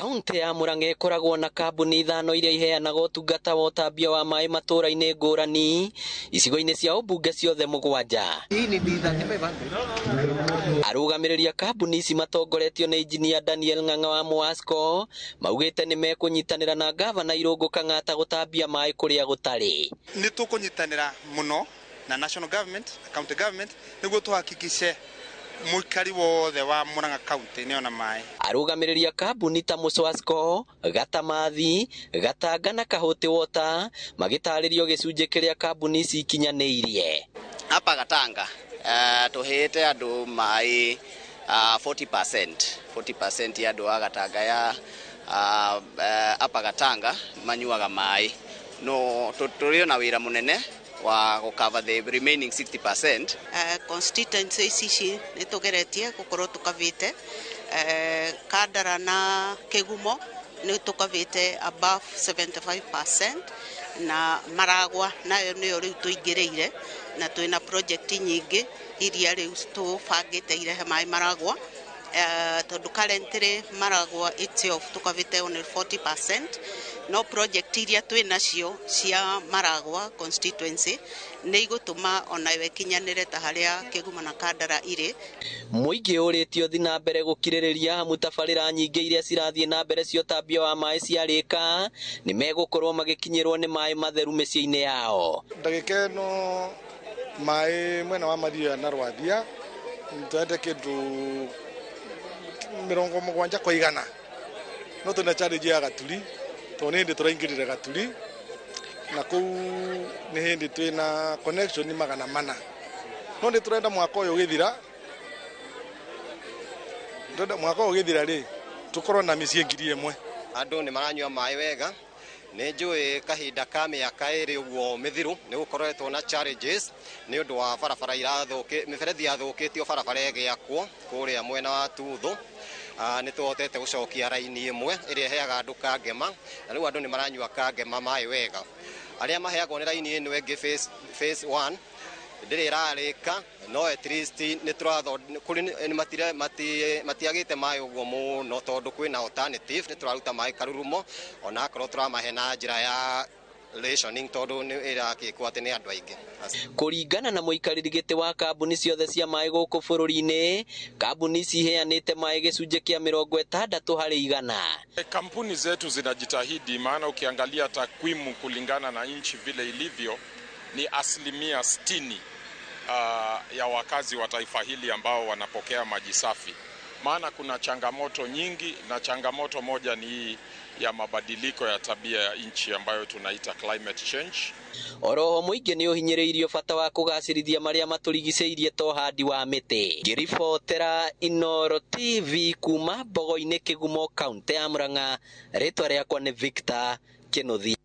Kaunti ya Murang'a ĩkoragwo na kambuni ithano iria iheanaga ũtungata wa ũtambia wa maĩ matũra-inĩ ngũrani icigo-inĩ cia ũmbunge ciothe mũgwanja. Arũgamĩrĩri a kambuni ici matongoretio nĩ injinia Daniel Ng'ang'a wa Mwasco maugĩte nĩ mekũnyitanĩra na gavana Irũngũ Kang'ata gũtambia maĩ kũrĩa gũtarĩ. Nĩ tũkũnyitanĩra mũno na national government na county government nĩguo tũhakikishe mũikari wothe wa Murang'a County nĩ ona maĩ. Arũgamĩrĩri a kambuni ta Muswasco, Gatamathi, Gatanga na Kahuti Water magĩtarĩrio gĩcunjĩ kĩrĩa kambuni ici ikinyanĩirie. Hapa Gatanga tuhete andu mai 40% 40% ya andu a Gatanga ya hapa Gatanga manyuaga mai, no tũrĩ na wĩra mũnene wa gũcover the remaining 60%. Constituency ici nĩ tũgeretie gũkorwo tũkavĩte Kandara na Kĩgumo nĩ tũkavĩte above 75% na Maragwa nayo nĩyo rĩu tũingĩrĩire na twĩna project nyingĩ iria rĩu tũbangĩte irehe maĩ Maragwa, tondũ currently Maragwa itself tũkavĩte only 40%, no project iria twĩ nacio cia Maragwa constituency nĩ igũtũma onayo ĩkinyanĩre ta harĩa Kĩgumo na Kandara irĩ. Mũingĩ ũrĩtio ũthiĩ na mbere gũkirĩrĩria amu tabarĩra nyingĩ iria cirathiĩ na mbere cia ũtambia wa maĩ ciarĩka nĩ megũkorwo magĩkinyĩrwo nĩ maĩ matheru mĩciĩ-inĩ yao. Ndagĩka ĩno maĩ mwena wa Mathioya na Rwathia twende kĩndũ 70 kwa igana, no twĩna challenge ya Gaturi tondũ nĩ hĩndĩ tũraingĩrire Gaturi na kũu nĩ hĩndĩ twĩna connection 400, no nĩ tũrenda mwaka ũyũ ũgĩthira, tũrenda mwaka ũyũ ũgĩthira rĩ tũkorwo na mĩciĩ 1000. Andũ nĩ maranyua maĩ wega. Nĩ njũĩ kahinda ka mĩaka 2 ũguo mĩthiru nĩ gũkoretwo na challenges nĩ ũndũ wa barabara irathũkĩ, mĩberethi yathũkĩtio, barabara ĩgĩakwo kũrĩa mwena wa Tuthu. Nĩ tũhotete gũcokia raini ĩmwe ĩrĩa ĩheaga andũ Kangema na rĩu andũ nĩ maranyua Kangema maĩ wega. Arĩa maheagwo nĩ raini ĩno ĩngĩ phase 1 ndĩrĩ ĩrarĩka, no at least nĩ tũrathondeka, matiagĩte maĩ ũguo mũno tondũ kwĩna alternative, nĩ tũraruta maĩ Karurumo ona akorwo tũramahe na njĩra ya rationing tondũ nĩ ĩrakĩkwo atĩ nĩ andũ aingĩ. Kũringana na mũikarĩri gĩtĩ wa kambuni ciothe cia maĩ gũkũ bũrũri-inĩ, kambuni ici iheanĩte maĩ gĩcunjĩ kĩa 60%. Kampuni zetu zinajitahidi, maana ukiangalia takwimu kulingana na nchi vile ilivyo ni 60% ya wakazi wa taifa hili ambao wanapokea maji safi. Maana kuna changamoto nyingi, na changamoto moja ni hii ya mabadiliko ya tabia ya nchi ambayo tunaita climate change. Oroho mũingĩ nĩ ũhinyĩrĩirio bata wa kũgacĩrithia marĩa matũrigicĩirie ta ũhandi wa mĩtĩ. Ngĩribotera Inooro TV kuma Mbogo-inĩ, Kĩgumo, kaũntĩ ya Murang'a, rĩtwa rĩakwa nĩ Victor Kĩnuthia.